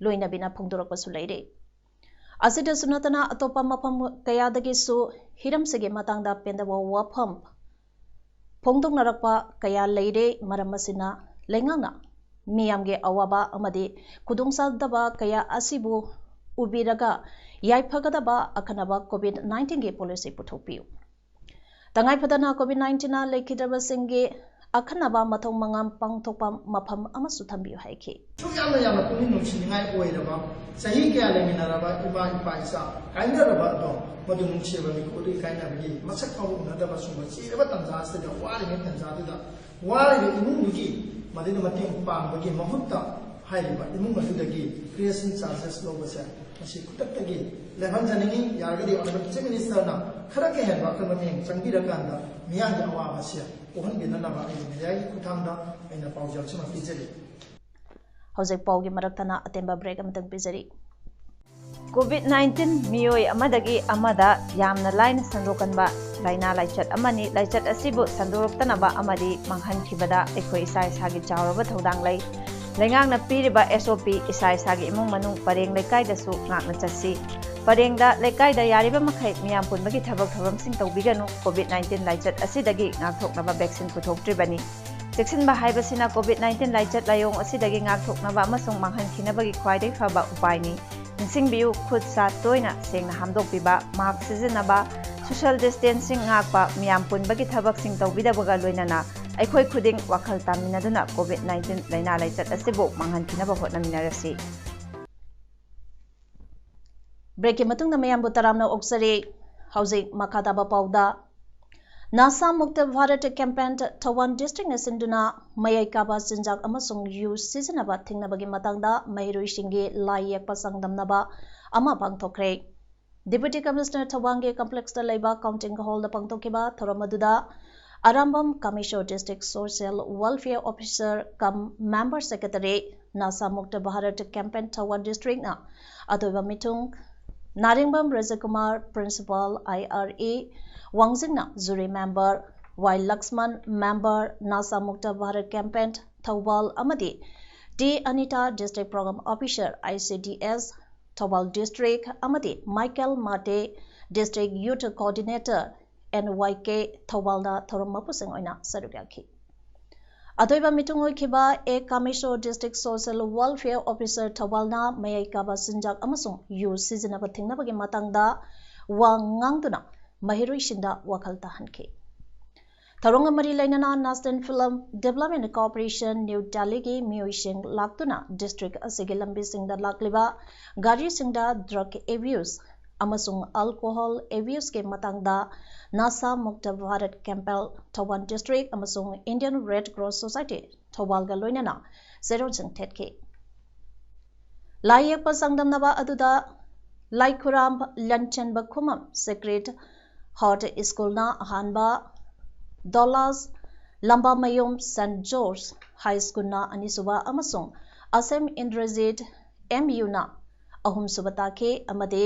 ꯂꯣꯏꯅꯕꯤꯅ ꯐꯣꯡꯗꯣꯔꯛꯄꯁꯨ ꯂꯩꯔꯤ꯫ ꯑꯁꯤꯗꯁꯨ ꯅꯠꯇꯅ ꯑꯇꯣꯞꯄ ꯃꯐꯝ ꯀꯌꯥꯗꯒꯤꯁꯨ ꯍꯤꯔꯝꯁꯤꯒꯤ ꯃꯇꯥꯡꯗ ꯄꯦꯟꯗꯕ ꯋꯥꯐꯝ ꯐꯣꯡꯗꯣꯛꯅꯔꯛꯄ ꯀꯌꯥ ꯂꯩꯔꯦ꯫ ꯃꯔꯝ ꯑꯁꯤꯅ ꯂꯩꯉꯥꯛꯅ ꯃꯤꯌꯥꯝꯒꯤ ꯑꯋꯥꯕ ꯑꯃꯗꯤ ꯈꯨꯗꯣꯡꯆꯥꯗꯕ ꯀꯌꯥ ꯑꯁꯤꯕꯨ ꯎꯕꯤꯔꯒ ꯌꯥꯏꯐꯒꯗꯕ ꯑꯈꯟꯅꯕ COVID nineteenꯒꯤ policy ꯄꯨꯊꯣꯛꯄꯤꯌꯨ꯫ ꯇꯉꯥꯏ ꯐꯗꯅ COVID nineteenꯅ ꯂꯩꯈꯤꯗ꯭ꯔꯕꯁꯤꯡꯒꯤ ꯑꯈꯟꯅꯕ ꯃꯊꯧ ꯃꯉꯝ ꯄꯥꯡꯊꯣꯛꯄ ꯃꯐꯝ ꯑꯃꯁꯨ ꯊꯝꯕꯤꯌꯨ ꯍꯥꯏꯈꯤ꯫ ꯑꯁꯨꯛ ꯌꯥꯝꯅ ꯌꯥꯝꯅ ꯄꯨꯛꯅꯤꯡ ꯅꯨꯡꯁꯤꯅꯤꯡꯉꯥꯏ ꯑꯣꯏꯔꯕ, ꯆꯍꯤ ꯀꯌꯥ ꯂꯩꯃꯤꯟꯅꯔꯕ ꯏꯃꯥ ꯏꯄꯥ ꯏꯆꯥ ꯀꯥꯏꯅꯔꯕ ꯑꯗꯣ, ꯃꯗꯨ ꯅꯨꯡꯁꯤꯔꯕ ꯃꯤꯀꯨꯞ ꯑꯗꯨꯒꯤ ꯀꯥꯏꯅꯕꯒꯤ ꯃꯁꯛ ꯐꯥꯎꯕ ꯎꯅꯗꯕ ꯁꯨꯝꯕ ꯆꯤꯔꯕ ꯇꯥꯟꯖꯥ ꯑꯁꯤꯗ, ꯋꯥꯔꯤꯉꯩ ꯇꯥꯟꯖꯥꯗꯨꯗ ꯋꯥꯔꯤꯕ ꯏꯃꯨꯡꯗꯨꯒꯤ ꯃꯗꯨꯗ ꯃꯇꯦꯡ ꯄꯥꯡꯕꯒꯤ ꯃꯍꯨꯠꯇ ꯍꯥꯏꯔꯤꯕ ꯏꯃꯨꯡ ꯑꯗꯨꯗꯒꯤ creation charges ꯂꯧꯕꯁꯦ ꯃꯁꯤ ꯈꯨꯗꯛꯇꯒꯤ ꯂꯦꯞꯍꯟꯖꯅꯤꯡꯏ꯫ ꯌꯥꯔꯒꯗꯤ Honourable Chief Ministerꯅ ꯈꯔ ꯀꯍꯦꯟꯕ ꯑꯀꯟꯕ ꯃꯤꯠꯌꯦꯡ ꯆꯪꯕꯤꯔꯀꯥꯟꯗ ꯃꯤꯌꯥꯝꯒꯤ ꯑꯋꯥꯕꯁꯦ ꯀꯣꯛꯍꯟꯕꯤꯅꯅꯕ ꯑꯩꯅ ꯃꯦꯗꯤꯌꯥꯒꯤ ꯈꯨꯠꯊꯥꯡꯗ ꯑꯩꯅ ꯄꯥꯎꯖꯦꯜꯁꯤꯃ ꯄꯤꯖꯔꯤ꯫ ꯍꯧꯖꯤꯛ ꯄꯥꯎꯒꯤ ꯃꯔꯛꯇꯅ ꯑꯇꯦꯟꯕ break ꯑꯃꯇꯪ ꯄꯤꯖꯔꯤ꯫ COVID nineteen ꯃꯤꯑꯣꯏ ꯑꯃꯗꯒꯤ ꯑꯃꯗ ꯌꯥꯝꯅ ꯂꯥꯏꯅ ꯁꯟꯗꯣꯛꯀꯟꯕ ꯂꯥꯏꯅꯥ ꯂꯥꯏꯆꯠ ꯑꯃꯅꯤ꯫ ꯂꯥꯏꯆꯠ ꯑꯁꯤꯕꯨ ꯁꯟꯗꯣꯔꯛꯇꯅꯕ ꯑꯃꯗꯤ ꯃꯥꯡꯍꯟꯈꯤꯕꯗ ꯑꯩꯈꯣꯏ ꯏꯁꯥ ꯏꯁꯥꯒꯤ ꯆꯥꯎꯔꯕ ꯊꯧꯗꯥꯡ ꯂꯩ꯫ ꯂꯩꯉꯥꯛꯅ ꯄꯤꯔꯤꯕ S O P ꯏꯁꯥ ꯏꯁꯥꯒꯤ ꯏꯃꯨꯡ ꯃꯅꯨꯡ, ꯄꯔꯦꯡ ꯂꯩꯀꯥꯏꯗꯁꯨ ꯉꯥꯛꯅ ꯆꯠꯁꯤ꯫ ꯄꯔꯦꯡꯗ, ꯂꯩꯀꯥꯏꯗ ꯌꯥꯔꯤꯕ ꯃꯈꯩ ꯃꯤꯌꯥꯝ ꯄꯨꯟꯕꯒꯤ ꯊꯕꯛ ꯊꯧꯔꯝꯁꯤꯡ ꯇꯧꯕꯤꯒꯅꯨ꯫ COVID nineteen ꯂꯥꯏꯆꯠ ꯑꯁꯤꯗꯒꯤ ꯉꯥꯛꯊꯣꯛꯅꯕ vaccine ꯄꯨꯊꯣꯛꯇ꯭ꯔꯤꯕꯅꯤ꯫ ꯆꯦꯛꯁꯤꯟꯕ ꯍꯥꯏꯕꯁꯤꯅ COVID nineteen ꯂꯥꯏꯆꯠ ꯂꯥꯏꯑꯣꯡ ꯑꯁꯤꯗꯒꯤ ꯉꯥꯛꯊꯣꯛꯅꯕ ꯑꯃꯁꯨꯡ ꯃꯥꯡꯍꯟꯈꯤꯅꯕꯒꯤ ꯈ꯭ꯋꯥꯏꯗꯒꯤ ꯐꯕ ꯎꯄꯥꯏꯅꯤ꯫ ꯅꯤꯡꯁꯤꯡꯕꯤꯌꯨ, ꯈꯨꯠ ꯁꯥ ꯇꯣꯏꯅ ꯁꯦꯡꯅ ꯍꯥꯝꯗꯣꯛꯄꯤꯕ, mask ꯁꯤꯖꯤꯟꯅꯕ, social distancing ꯉꯥꯛꯄ, ꯃꯤꯌꯥꯝ ꯄꯨꯟꯕꯒꯤ ꯊꯕꯛꯁꯤꯡ ꯇꯧꯕꯤꯗꯕꯒ ꯂꯣꯏꯅꯅ ꯑꯩꯈꯣꯏ ꯈꯨꯗꯤꯡ ꯋꯥꯈꯜ ꯇꯥꯃꯤꯟꯅꯗꯨꯅ COVID nineteen ꯂꯥꯏꯅꯥ ꯂꯥꯏꯆꯠ ꯑꯁꯤꯕꯨ ꯃꯥꯡꯍꯟꯈꯤꯅꯕ ꯍꯣꯠꯅꯃꯤꯟꯅꯔꯁꯤ꯫ Break ꯀꯤ ꯃꯇꯨꯡꯗ ꯃꯌꯥꯝꯕꯨ ꯇꯔꯥꯝꯅ ꯑꯣꯛꯆꯔꯤ꯫ ꯍꯧꯖꯤꯛ ꯃꯈꯥ ꯇꯥꯕ ꯄꯥꯎꯗ, ꯅꯥꯁꯥ ꯃꯨꯛꯇ ꯚꯥꯔꯠ campaign ꯊꯧꯕꯥꯜ district ꯅ ꯁꯤꯟꯗꯨꯅ ꯃꯌꯥꯏ ꯀꯥꯕ ꯆꯤꯟꯖꯥꯛ ꯑꯃꯁꯨꯡ ꯌꯨ ꯁꯤꯖꯤꯟꯅꯕ ꯊꯤꯡꯅꯕꯒꯤ ꯃꯇꯥꯡꯗ ꯃꯍꯩꯔꯣꯏꯁꯤꯡꯒꯤ ꯂꯥꯏ ꯌꯦꯛꯄ ꯆꯥꯡꯗꯝꯅꯕ ꯑꯃ ꯄꯥꯡꯊꯣꯛꯈ꯭ꯔꯦ꯫ Deputy Commissioner ꯊꯧꯕꯥꯜꯒꯤ complex ꯇ ꯂꯩꯕ counting hall ꯗ ꯄꯥꯡꯊꯣꯛꯈꯤꯕ ꯊꯧꯔꯝ ꯑꯗꯨꯗ Arambam Kameshor, District Social Welfare Officer cum Member Secretary, Nasha Mukt Bharat campaign Thoubal district ꯅ ꯑꯇꯣꯏꯕ ꯃꯤꯊꯨꯡ Naringbam Rajkumar, Principal I R A, ꯋꯥꯡꯖꯤꯡꯅ jury member, Y Laxman, member, Nasha Mukt Bharat campaign Thoubal ꯑꯃꯗꯤ T Anita, District Program Officer, I C D S, Thoubal district, ꯑꯃꯗꯤ Michael Mate, District Youth Coordinator, N Y K, ꯊꯧꯕꯥꯜꯗ ꯊꯧꯔꯝ ꯃꯄꯨꯁꯤꯡ ꯑꯣꯏꯅ ꯁꯔꯨꯛ ꯌꯥꯈꯤ꯫ ꯑꯇꯣꯏꯕ ꯃꯤꯊꯨꯡ ꯑꯣꯏꯈꯤꯕ ꯑꯦ ꯀꯥꯃꯦꯁꯣꯔ, District Social Welfare Officer, ꯊꯧꯕꯥꯜꯅ ꯃꯌꯥꯏ ꯀꯥꯕ ꯆꯤꯟꯖꯥꯛ ꯑꯃꯁꯨꯡ ꯌꯨ ꯁꯤꯖꯤꯟꯅꯕ ꯊꯤꯡꯅꯕꯒꯤ ꯃꯇꯥꯡꯗ ꯋꯥ ꯉꯥꯡꯗꯨꯅ ꯃꯍꯩꯔꯣꯏꯁꯤꯡꯗ ꯋꯥꯈꯜ ꯇꯥꯍꯟꯈꯤ꯫ ꯊꯧꯔꯝꯒ ꯃꯔꯤ ꯂꯩꯅꯅ National Film Development Corporation, New Delhi ꯒꯤ ꯃꯤꯑꯣꯏꯁꯤꯡ ꯂꯥꯛꯇꯨꯅ district ꯑꯁꯤꯒꯤ ꯂꯝꯕꯤꯁꯤꯡꯗ ꯂꯥꯛꯂꯤꯕ ꯒꯥꯔꯤꯁꯤꯡꯗ drug abuse ꯑꯃꯁꯨꯡ alcohol abuse ꯀꯤ ꯃꯇꯥꯡꯗ ꯅꯥꯁꯥ ꯃꯨꯛꯇ ꯚꯥꯔꯠ campaign ꯊꯧꯕꯥꯜ district ꯑꯃꯁꯨꯡ Indian Red Cross Society ꯊꯧꯕꯥꯜꯒ ꯂꯣꯏꯅꯅ ꯆꯦꯔꯣꯟꯁꯤꯡ ꯊꯦꯠꯈꯤ꯫ ꯂꯥꯏ ꯌꯦꯛꯄ ꯆꯥꯡꯗꯝꯅꯕ ꯑꯗꯨꯗ ꯂꯥꯏꯈꯨꯔꯥꯝ ꯂꯟꯆꯦꯟꯕ ꯈꯨꯃꯝ Sacred Heart School ꯅ ꯑꯍꯥꯟꯕ, Dallas ꯂꯝꯕꯥꯃꯌꯨꯝ Saint George High School ꯅ ꯑꯅꯤꯁꯨꯕ ꯑꯃꯁꯨꯡ ꯑꯁꯦꯝ ꯏꯟꯗ꯭ꯔꯖꯤꯠ M U ꯅ ꯑꯍꯨꯝꯁꯨꯕ ꯇꯥꯈꯤ ꯑꯃꯗꯤ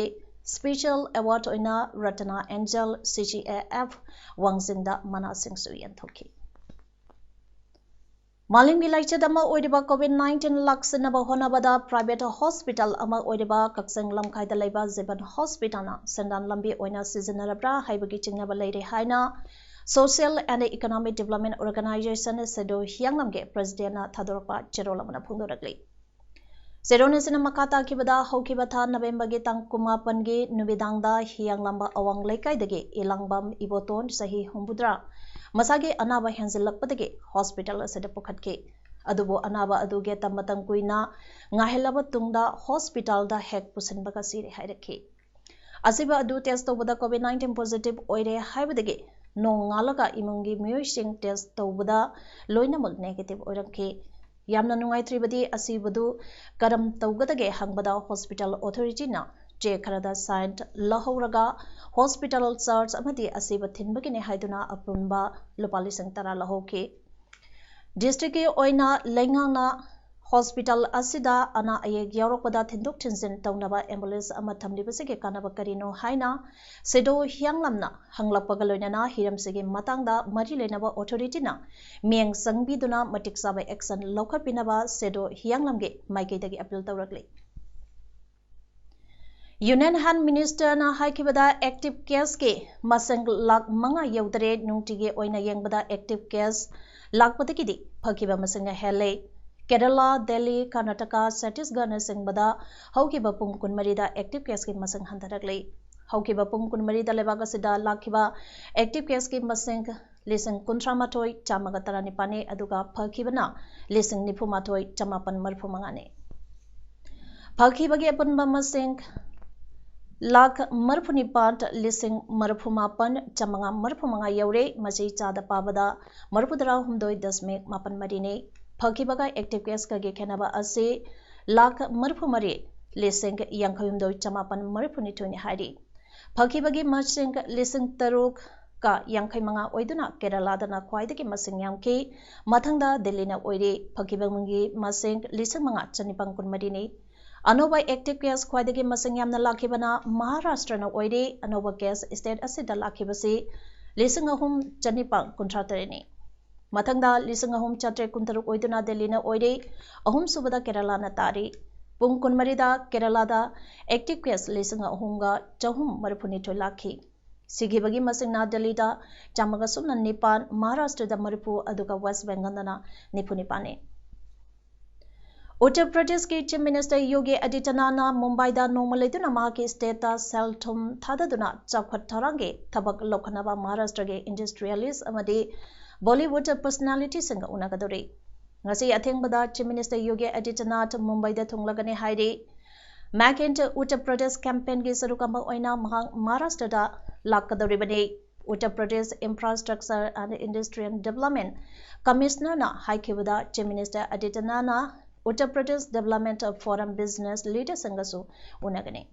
special award ꯑꯣꯏꯅ Ratna Angel C C A F ꯋꯥꯡꯖꯤꯡꯗ ꯃꯅꯥꯁꯤꯡꯁꯨ ꯌꯦꯟꯊꯣꯛꯈꯤ꯫ ꯃꯥꯂꯦꯝꯒꯤ ꯂꯥꯏꯆꯠ ꯑꯃ ꯑꯣꯏꯔꯤꯕ COVID nineteen ꯂꯥꯛꯁꯤꯟꯅꯕ ꯍꯣꯠꯅꯕꯗ private hospital ꯑꯃ ꯑꯣꯏꯔꯤꯕ ꯀꯛꯆꯤꯡ ꯂꯝꯈꯥꯏꯗ ꯂꯩꯕ ꯖꯤꯕꯟ hospital ꯅ ꯁꯦꯟꯗꯥꯟ ꯂꯝꯕꯤ ꯑꯣꯏꯅ ꯁꯤꯖꯤꯟꯅꯔꯕ꯭ꯔꯥ ꯍꯥꯏꯕꯒꯤ ꯆꯤꯡꯅꯕ ꯂꯩꯔꯦ ꯍꯥꯏꯅ Social and Economic Development Organization, ꯁꯦꯗꯣ ꯍꯤꯌꯥꯡꯂꯝꯒꯤ president ꯅ ꯊꯥꯗꯣꯔꯛꯄ ꯆꯦꯔꯣꯜ ꯑꯃꯅ ꯐꯣꯡꯗꯣꯔꯛꯂꯤ꯫ ꯆꯦꯔꯣꯜ ꯑꯁꯤꯅ ꯃꯈꯥ ꯇꯥꯈꯤꯕꯗ, ꯍꯧꯈꯤꯕ ꯊꯥ ꯅꯕꯦꯝꯕꯔꯒꯤ ꯇꯥꯡ ꯀꯨꯟꯃꯥꯄꯟꯒꯤ ꯅꯨꯃꯤꯗꯥꯡꯗ ꯍꯤꯌꯥꯡꯂꯝꯕ ꯑꯋꯥꯡ ꯂꯩꯀꯥꯏꯗꯒꯤ ꯏꯂꯥꯡꯕꯝ ꯏꯕꯣꯇꯣꯟ, ꯆꯍꯤ ꯍꯨꯝꯐꯨꯇꯔꯥ, ꯃꯁꯥꯒꯤ ꯑꯅꯥꯕ ꯍꯦꯟꯖꯤꯜꯂꯛꯄꯗꯒꯤ hospital ꯑꯁꯤꯗ ꯄꯨꯈꯠꯈꯤ꯫ ꯑꯗꯨꯕꯨ ꯑꯅꯥꯕ ꯑꯗꯨ ꯒꯦꯠꯇ ꯃꯇꯝ ꯀꯨꯏꯅ ꯉꯥꯏꯍꯜꯂꯕ ꯇꯨꯡꯗ ꯍꯣꯁꯄꯤꯇꯥꯜꯗ ꯍꯦꯛ ꯄꯨꯁꯤꯟꯕꯒ ꯁꯤꯔꯦ ꯍꯥꯏꯔꯛꯈꯤ꯫ ꯑꯁꯤꯕ ꯑꯗꯨ ꯇꯦꯁ ꯇꯧꯕꯗ ꯀꯣꯚꯤꯗ ꯅꯥꯏꯟꯇꯤꯟ ꯄꯣꯖꯤꯇꯤꯚ ꯑꯣꯏꯔꯦ ꯍꯥꯏꯕꯗꯒꯤ ꯅꯣꯡꯉꯥꯜꯂꯒ ꯏꯃꯨꯡꯒꯤ ꯃꯤꯑꯣꯏꯁꯤꯡ ꯇꯦꯁ ꯇꯧꯕꯗ ꯂꯣꯏꯅꯃꯛ ꯅꯦꯒꯦꯇꯤꯚ ꯑꯣꯏꯔꯝꯈꯤ꯫ ꯌꯥꯝꯅ ꯅꯨꯡꯉꯥꯏꯇ꯭ꯔꯤꯕꯗꯤ ꯑꯁꯤꯕꯗꯨ ꯀꯔꯝ ꯇꯧꯒꯗꯒꯦ ꯍꯪꯕꯗ ꯍꯣꯁꯄꯤꯇꯥꯜ ꯑꯣꯊꯣꯔꯤꯇꯤꯅ ꯆꯦ ꯈꯔꯗ ꯁꯥꯏꯟ ꯂꯧꯍꯧꯔꯒ ꯍꯣꯁꯄꯤꯇꯥꯜ ꯆꯥꯔꯖ ꯑꯃꯗꯤ ꯑꯁꯤꯕ ꯊꯤꯟꯕꯒꯤꯅꯤ ꯍꯥꯏꯗꯨꯅ ꯑꯄꯨꯟꯕ ꯂꯨꯄꯥ ꯂꯤꯁꯤꯡ ꯇꯔꯥ ꯂꯧꯍꯧꯈꯤ꯫ ꯗꯤꯁꯇ꯭ꯔꯤꯛꯀꯤ ꯑꯣꯏꯅ ꯂꯩꯉꯥꯛꯅ ꯍꯣꯁꯄꯤꯇꯥꯜ ꯑꯁꯤꯗ ꯑꯅꯥ ꯑꯌꯦꯛ ꯌꯥꯎꯔꯛꯄꯗ ꯊꯤꯟꯗꯣꯛ ꯊꯤꯟꯖꯤꯟ ꯇꯧꯅꯕ ꯑꯦꯝꯕꯨꯂꯦꯟꯁ ꯑꯃ ꯊꯝꯂꯤꯕꯁꯤꯒꯤ ꯀꯥꯟꯅꯕ ꯀꯔꯤꯅꯣ ꯍꯥꯏꯅ ꯁꯦꯗꯣ ꯍꯤꯌꯥꯡꯂꯝꯅ ꯍꯪꯂꯛꯄꯒ ꯂꯣꯏꯅꯅ ꯍꯤꯔꯝꯁꯤꯒꯤ ꯃꯇꯥꯡꯗ ꯃꯔꯤ ꯂꯩꯅꯕ ꯑꯣꯊꯣꯔꯤꯇꯤꯅ ꯃꯤꯠꯌꯦꯡ ꯆꯪꯕꯤꯗꯨꯅ ꯃꯇꯤꯛ ꯆꯥꯕ ꯑꯦꯛꯁꯟ ꯂꯧꯈꯠꯄꯤꯅꯕ ꯁꯦꯗꯣ ꯍꯤꯌꯥꯡꯂꯝꯒꯤ ꯃꯥꯏꯀꯩꯗꯒꯤ ꯑꯄꯤꯜ ꯇꯧꯔꯛꯂꯤ꯫ ꯌꯨꯅꯤꯌꯟ ꯍꯦꯜꯊ ꯃꯤꯅꯤꯁꯇꯔꯅ ꯍꯥꯏꯈꯤꯕꯗ ꯑꯦꯛꯇꯤꯚ ꯀꯦꯁꯀꯤ ꯃꯁꯤꯡ ꯂꯥꯈ ꯃꯉꯥ ꯌꯧꯗꯔꯦ, ꯅꯨꯡꯇꯤꯒꯤ ꯑꯣꯏꯅ ꯌꯦꯡꯕꯗ ꯑꯦꯛꯇꯤꯚ ꯀꯦꯁ ꯂꯥꯛꯄꯗꯒꯤꯗꯤ ꯐꯈꯤꯕ ꯃꯁꯤꯡꯅ ꯍꯦꯜꯂꯦ꯫ ꯀꯦꯔꯂꯥ, ꯗꯦꯜꯂꯤ, ꯀꯔꯅꯥꯇꯀꯥ, ꯆꯇꯤꯁꯒꯔꯅꯆꯤꯡꯕꯗ ꯍꯧꯈꯤꯕ ꯄꯨꯡ ꯀꯨꯟꯃꯔꯤꯗ ꯑꯦꯛꯇꯤꯚ ꯀꯦꯁꯀꯤ ꯃꯁꯤꯡ ꯍꯟꯊꯔꯛꯂꯤ꯫ ꯍꯧꯈꯤꯕ ꯄꯨꯡ ꯀꯨꯟꯃꯔꯤꯗ ꯂꯩꯕꯥꯛ ꯑꯁꯤꯗ ꯂꯥꯛꯈꯤꯕ ꯑꯦꯛꯇꯤꯚ ꯀꯦꯁꯀꯤ ꯃꯁꯤꯡ ꯂꯤꯁꯤꯡ ꯀꯨꯟꯊ꯭ꯔꯥ ꯃꯥꯊꯣꯏ ꯆꯥꯝꯃꯒ ꯇꯔꯥꯅꯤꯄꯥꯟꯅꯤ, ꯑꯗꯨꯒ ꯐꯈꯤꯕꯅ ꯂꯤꯁꯤꯡ ꯅꯤꯐꯨ ꯃꯥꯊꯣꯏ ꯆꯃꯥꯄꯟ ꯃꯔꯤꯐꯨ ꯃꯉꯥꯅꯤ꯫ ꯐꯈꯤꯕꯒꯤ ꯑꯄꯨꯟꯕ ꯃꯁꯤꯡ ꯂꯥꯈ ꯃꯔꯤꯐꯨ ꯅꯤꯄꯥꯟ ꯂꯤꯁꯤꯡ ꯃꯔꯤꯐꯨ ꯃꯥꯄꯟ ꯆꯥꯝꯃꯉꯥ ꯃꯔꯤꯐꯨ ꯃꯉꯥ ꯌꯧꯔꯦ꯫ ꯃꯁꯤ ꯆꯥꯗ ꯄꯥꯕꯗ ꯃꯔꯤꯐꯨ ꯇꯔꯥ ꯍꯨꯝꯗꯣꯏ ꯗꯁꯃꯤꯛ ꯃꯥꯄꯟ ꯃꯔꯤꯅꯤ꯫ ꯐꯈꯤꯕꯒ ꯑꯦꯛꯇꯤꯚ ꯀꯦꯁꯀꯒꯤ ꯈꯦꯠꯅꯕ ꯑꯁꯤ ꯂꯥꯈ ꯃꯔꯤꯐꯨ ꯃꯔꯤ ꯂꯤꯁꯤꯡ ꯌꯥꯡꯈꯩ ꯍꯨꯝꯗꯣꯏ ꯆꯃꯥꯄꯟ ꯃꯔꯤꯐꯨ ꯅꯤꯊꯣꯏꯅꯤ ꯍꯥꯏꯔꯤ꯫ ꯐꯈꯤꯕꯒꯤ ꯃꯁꯤꯡ ꯂꯤꯁꯤꯡ ꯇꯔꯨꯛ ꯀ ꯌꯥꯡꯈꯩ ꯃꯉꯥ ꯑꯣꯏꯗꯨꯅ ꯀꯦꯔꯂꯥꯗꯅ ꯈ꯭ꯋꯥꯏꯗꯒꯤ ꯃꯁꯤꯡ ꯌꯥꯝꯈꯤ꯫ ꯃꯊꯪꯗ ꯗꯦꯜꯂꯤꯅ ꯑꯣꯏꯔꯤ꯫ ꯐꯈꯤꯕꯒꯤ ꯃꯁꯤꯡ ꯂꯤꯁꯤꯡ ꯃꯉꯥ ꯆꯅꯤꯄꯥꯟ ꯀꯨꯟꯃꯔꯤꯅꯤ꯫ ꯑꯅꯧꯕ ꯑꯦꯛꯇꯤꯚ ꯀꯦꯁ ꯈ꯭ꯋꯥꯏꯗꯒꯤ ꯃꯁꯤꯡ ꯌꯥꯝꯅ ꯂꯥꯛꯈꯤꯕꯅ ꯃꯍꯥꯔꯥꯁꯇ꯭ꯔꯅ ꯑꯣꯏꯔꯤ꯫ ꯑꯅꯧꯕ ꯀꯦꯁ ꯁ꯭ꯇꯦꯠ ꯑꯁꯤꯗ ꯂꯥꯛꯈꯤꯕꯁꯤ ꯂꯤꯁꯤꯡ ꯑꯍꯨꯝ ꯆꯅꯤꯄꯥꯟ ꯀꯨꯟꯊ꯭ꯔꯥ ꯇꯔꯦꯠꯅꯤ꯫ ꯃꯊꯪꯗ ꯂꯤꯁꯤꯡ ꯑꯍꯨꯝ ꯆꯥꯇ꯭ꯔꯦꯠ ꯀꯨꯟꯇꯔꯨꯛ ꯑꯣꯏꯗꯨꯅ ꯗꯦꯜꯂꯤꯅ ꯑꯣꯏꯔꯤ꯫ ꯑꯍꯨꯝꯁꯨꯕꯗ ꯀꯦꯔꯂꯥꯅ ꯇꯥꯔꯤ꯫ ꯄꯨꯡ ꯀꯨꯟꯃꯔꯤꯗ ꯀꯦꯔꯂꯥꯗ ꯑꯦꯛꯇꯤꯚ ꯀꯦꯁ ꯂꯤꯁꯤꯡ ꯑꯍꯨꯝꯒ ꯆꯍꯨꯝ ꯃꯔꯤꯐꯨꯅꯤꯊꯣꯏ ꯂꯥꯛꯈꯤ꯫ ꯁꯤꯈꯤꯕꯒꯤ ꯃꯁꯤꯡꯅ ꯗꯦꯜꯂꯤꯗ ꯆꯥꯝꯃꯒ ꯁꯨꯞꯅ ꯅꯤꯄꯥꯟ, ꯃꯍꯥꯔꯥꯁꯇ꯭ꯔꯗ ꯃꯔꯤꯐꯨ, ꯑꯗꯨꯒ ꯋꯦꯁ ꯕꯦꯡꯒꯜꯗꯅ ꯅꯤꯐꯨ ꯅꯤꯄꯥꯟꯅꯤ꯫ ꯎꯠꯇꯔ ꯄ꯭ꯔꯗꯦꯁꯀꯤ ꯆꯤꯐ ꯃꯤꯅꯤꯁꯇꯔ ꯌꯣꯒꯤ ꯑꯗꯤꯇ꯭ꯌꯅꯥꯊꯅ ꯃꯨꯝꯕꯥꯏꯗ ꯅꯣꯡꯃ ꯂꯩꯗꯨꯅ ꯃꯍꯥꯛꯀꯤ ꯁ꯭ꯇꯦꯠꯇ ꯁꯦꯜ ꯊꯨꯝ ꯊꯥꯗꯗꯨꯅ ꯆꯥꯎꯈꯠ ꯊꯧꯔꯥꯡꯒꯤ ꯊꯕꯛ ꯂꯧꯈꯠꯅꯕ ꯃꯍꯥꯔꯥꯁꯇ꯭ꯔꯒꯤ ꯏꯟꯗꯁꯇ꯭ꯔꯤꯌꯦꯂꯤꯁ ꯑꯃꯗꯤ ꯕꯣꯂꯤꯋꯨꯗ ꯄꯔꯁꯅꯥꯂꯤꯇꯤꯁꯤꯡꯒ ꯎꯅꯒꯗꯧꯔꯤ꯫ ꯉꯁꯤ ꯑꯊꯦꯡꯕꯗ Chief Minister Yogi Adityanath ꯃꯨꯝꯕꯥꯏꯗ ꯊꯨꯡꯂꯒꯅꯤ ꯍꯥꯏꯔꯤ꯫ Make in Uttar Pradesh campaignꯒꯤ ꯁꯔꯨꯛ ꯑꯃ ꯑꯣꯏꯅ ꯃꯍꯥꯛ ꯃꯍꯥꯔꯥꯁꯇ꯭ꯔꯗ ꯂꯥꯛꯀꯗꯧꯔꯤꯕꯅꯤ꯫ Uttar Pradesh Infrastructure and Industrial Development Commissionerꯅ ꯍꯥꯏꯈꯤꯕꯗ, Chief Minister Adityanathꯅ Uttar Pradesh Development Forum business leaderꯁꯤꯡꯒꯁꯨ ꯎꯅꯒꯅꯤ꯫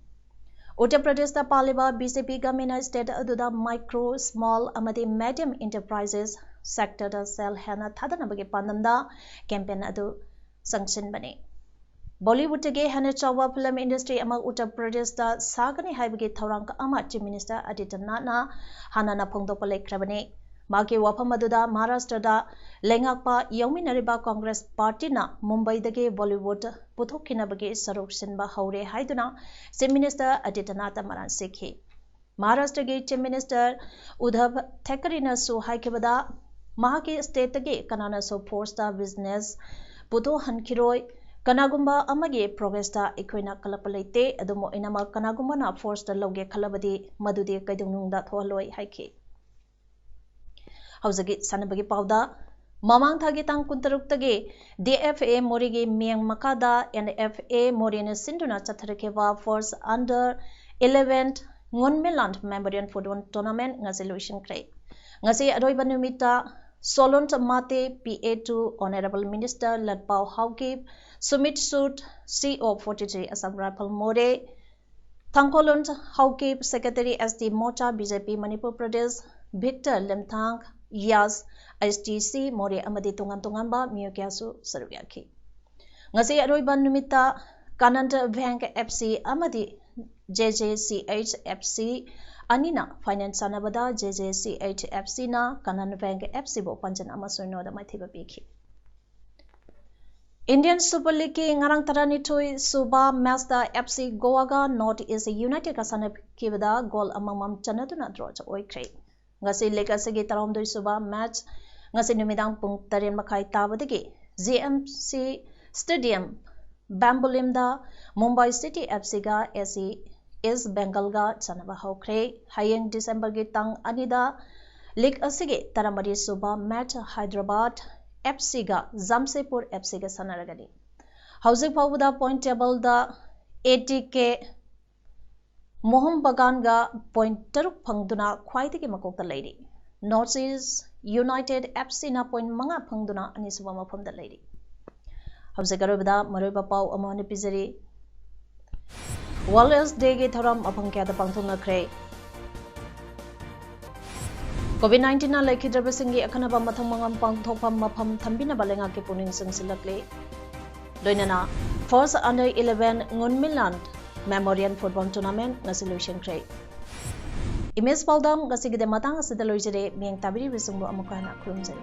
Uttar ꯄ꯭ꯔꯗꯦꯁꯇ ꯄꯥꯜꯂꯤꯕ BJP governmentꯅ state ꯑꯗꯨꯗ micro, small ꯑꯃꯗꯤ medium enterprises sectorꯗ ꯁꯦꯜ ꯍꯦꯟꯅ ꯊꯥꯗꯅꯕꯒꯤ ꯄꯥꯟꯗꯝꯗ campaign ꯑꯗꯨ ꯆꯪꯁꯤꯟꯕꯅꯤ꯫ Bollywoodꯇꯒꯤ ꯍꯦꯟꯅ ꯆꯥꯎꯕ film industry ꯑꯃ ꯎꯠꯇꯔ ꯄ꯭ꯔꯗꯦꯁꯇ ꯁꯥꯒꯅꯤ ꯍꯥꯏꯕꯒꯤ ꯊꯧꯔꯥꯡ ꯑꯃ Chief Minister Adityanathꯅ ꯍꯥꯟꯅꯅ ꯐꯣꯡꯗꯣꯛꯄ ꯂꯩꯈ꯭ꯔꯕꯅꯤ꯫ ꯃꯍꯥꯛꯀꯤ ꯋꯥꯐꯝ ꯑꯗꯨꯗ ꯃꯍꯥꯔꯥꯁꯇ꯭ꯔꯗ ꯂꯩꯉꯥꯛꯄ ꯌꯥꯎꯃꯤꯟꯅꯔꯤꯕ Congress partyꯅ ꯃꯨꯝꯕꯥꯏꯗꯒꯤ Bollywood ꯄꯨꯊꯣꯛꯈꯤꯅꯕꯒꯤ ꯁꯔꯨꯛ ꯁꯤꯟꯕ ꯍꯧꯔꯦ ꯍꯥꯏꯗꯨꯅ Chief Minister Adityanathꯇ ꯃꯔꯥꯜ ꯁꯤꯈꯤ꯫ ꯃꯍꯥꯔꯥꯁꯇ꯭ꯔꯒꯤ Chief Minister ꯎꯗꯙꯕ ꯊꯥꯀꯔꯦꯅꯁꯨ ꯍꯥꯏꯈꯤꯕꯗ, ꯃꯍꯥꯛꯀꯤ stateꯇꯒꯤ ꯀꯅꯥꯅꯁꯨ forceꯇ business ꯄꯨꯊꯣꯛꯍꯟꯈꯤꯔꯣꯏ꯫ ꯀꯅꯥꯒꯨꯝꯕ ꯑꯃꯒꯤ progressꯇ ꯑꯩꯈꯣꯏꯅ ꯀꯜꯂꯛꯄ ꯂꯩꯇꯦ꯫ ꯑꯗꯨꯝ ꯑꯣꯏꯅꯃꯛ, ꯀꯅꯥꯒꯨꯝꯕꯅ forceꯇ ꯂꯧꯒꯦ ꯈꯜꯂꯕꯗꯤ ꯃꯗꯨꯗꯤ ꯀꯩꯗꯧꯅꯨꯡꯗ ꯊꯣꯛꯍꯜꯂꯣꯏ ꯍꯥꯏꯈꯤ꯫ ꯍꯧꯖꯤꯛꯀꯤ ꯁꯥꯟꯅꯕꯒꯤ ꯄꯥꯎꯗ, ꯃꯃꯥꯡ ꯊꯥꯒꯤ ꯇꯥꯡ ꯀꯨꯟꯇꯔꯨꯛꯇꯒꯤ DFA ꯃꯣꯔꯦꯒꯤ ꯃꯤꯠꯌꯦꯡ ꯃꯈꯥꯗ NFA ꯃꯣꯔꯦꯅ ꯁꯤꯟꯗꯨꯅ ꯆꯠꯊꯔꯛꯈꯤꯕ first under eleven Ngunmilan Memorial Football Tournament ꯉꯁꯤ ꯂꯣꯏꯁꯤꯟꯈ꯭ꯔꯦ꯫ ꯉꯁꯤ ꯑꯔꯣꯏꯕ ꯅꯨꯃꯤꯠꯇ Solon Mate PA to Honorable Minister Latpao Haokip, Sumit Sood, CO forty-three Assam Rifle Moreh, Thangkholun Haokip, Secretary ST Morcha BJP Manipur Pradesh, Victor Lemthang, Yas, STC Moreh ꯑꯃꯗꯤ ꯇꯣꯉꯥꯟ ꯇꯣꯉꯥꯟꯕ ꯃꯤꯑꯣꯏ ꯀꯌꯥꯁꯨ ꯁꯔꯨꯛ ꯌꯥꯈꯤ꯫ ꯉꯁꯤ ꯑꯔꯣꯏꯕ ꯅꯨꯃꯤꯠꯇ Kanand Bank FC ꯑꯃꯗꯤ JJCH FC ꯑꯅꯤꯅ final ꯁꯥꯟꯅꯕꯗ JJCH FCꯅ Kanand Bank FCꯕꯨ ꯄꯥꯟꯖꯟ ꯑꯃ ꯁꯤꯅꯣꯗ ꯃꯥꯏꯊꯤꯕ ꯄꯤꯈꯤ꯫ Indian Super Leagueꯀꯤ ꯉꯔꯥꯡ ꯇꯔꯥꯅꯤꯊꯣꯏ ꯁꯨꯕ matchꯇ FC Goaꯒ North East Unitedꯀ ꯁꯥꯟꯅꯈꯤꯕꯗ goal ꯑꯃꯃꯝ ꯆꯟꯅꯗꯨꯅ draw ꯑꯣꯏꯈ꯭ꯔꯦ꯫ ꯉꯁꯤ league ꯑꯁꯤꯒꯤ ꯇꯔꯥꯍꯨꯝꯗꯣꯏ ꯁꯨꯕ match ꯉꯁꯤ ꯅꯨꯃꯤꯗꯥꯡ ꯄꯨꯡ ꯇꯔꯦꯠ ꯃꯈꯥꯏ ꯇꯥꯕꯗꯒꯤ GMC Stadium, ꯕꯦꯝꯕꯣꯂꯤꯝꯗ Mumbai City FCꯒ AC East Bengalꯒ ꯁꯥꯟꯅꯕ ꯍꯧꯈ꯭ꯔꯦ꯫ ꯍꯌꯦꯡ Decemberꯒꯤ ꯇꯥꯡ ꯑꯅꯤꯗ league ꯑꯁꯤꯒꯤ ꯇꯔꯥꯃꯔꯤ ꯁꯨꯕ match Hyderabad F Cꯒ ꯖꯥꯝꯁꯦꯗꯄꯨꯔ F Cꯒ ꯁꯥꯟꯅꯔꯒꯅꯤ꯫ ꯍꯧꯖꯤꯛ ꯐꯥꯎꯕꯗ point tableꯗ A T K Mohan ꯕꯒꯥꯟꯒ point ꯇꯔꯨꯛ ꯐꯪꯗꯨꯅ ꯈ꯭ꯋꯥꯏꯗꯒꯤ ꯃꯀꯣꯛꯇ ꯂꯩꯔꯤ꯫ North East United F Cꯅ point ꯃꯉꯥ ꯐꯪꯗꯨꯅ ꯑꯅꯤꯁꯨꯕ ꯃꯐꯝꯗ ꯂꯩꯔꯤ꯫ ꯍꯧꯖꯤꯛ ꯑꯔꯣꯏꯕꯗ ꯃꯔꯨꯑꯣꯏꯕ ꯄꯥꯎ ꯑꯃ ꯑꯣꯏꯅ ꯄꯤꯖꯔꯤ꯫ World AIDS Dayꯒꯤ ꯊꯧꯔꯝ ꯃꯐꯝ ꯀꯌꯥꯗ ꯄꯥꯡꯊꯣꯛꯅꯈ꯭ꯔꯦ? COVID nineteenꯅ ꯂꯩꯈꯤꯗ꯭ꯔꯕꯁꯤꯡꯒꯤ ꯑꯈꯟꯅꯕ ꯃꯊꯧ ꯃꯉꯝ ꯄꯥꯡꯊꯣꯛꯐꯝ ꯃꯐꯝ ꯊꯝꯕꯤꯅꯕ ꯂꯩꯉꯥꯛꯀꯤ ꯄꯨꯛꯅꯤꯡ ꯆꯤꯡꯁꯤꯜꯂꯛꯂꯤ꯫ ꯂꯣꯏꯅꯅ First Under eleven Ngunmilan Memorial Football Tournament ꯉꯁꯤ ꯂꯣꯏꯁꯤꯟꯈ꯭ꯔꯦ꯫ Image ꯄꯥꯎꯗꯝ ꯉꯁꯤꯒꯤꯗꯤ ꯃꯇꯥꯡ ꯑꯁꯤꯗ ꯂꯣꯏꯖꯔꯦ꯫ ꯃꯤꯠꯌꯦꯡ ꯇꯥꯕꯤꯔꯤꯕꯁꯤꯡꯕꯨ ꯑꯃꯨꯛꯀ ꯍꯟꯅ ꯈꯨꯔꯨꯝꯖꯔꯤ꯫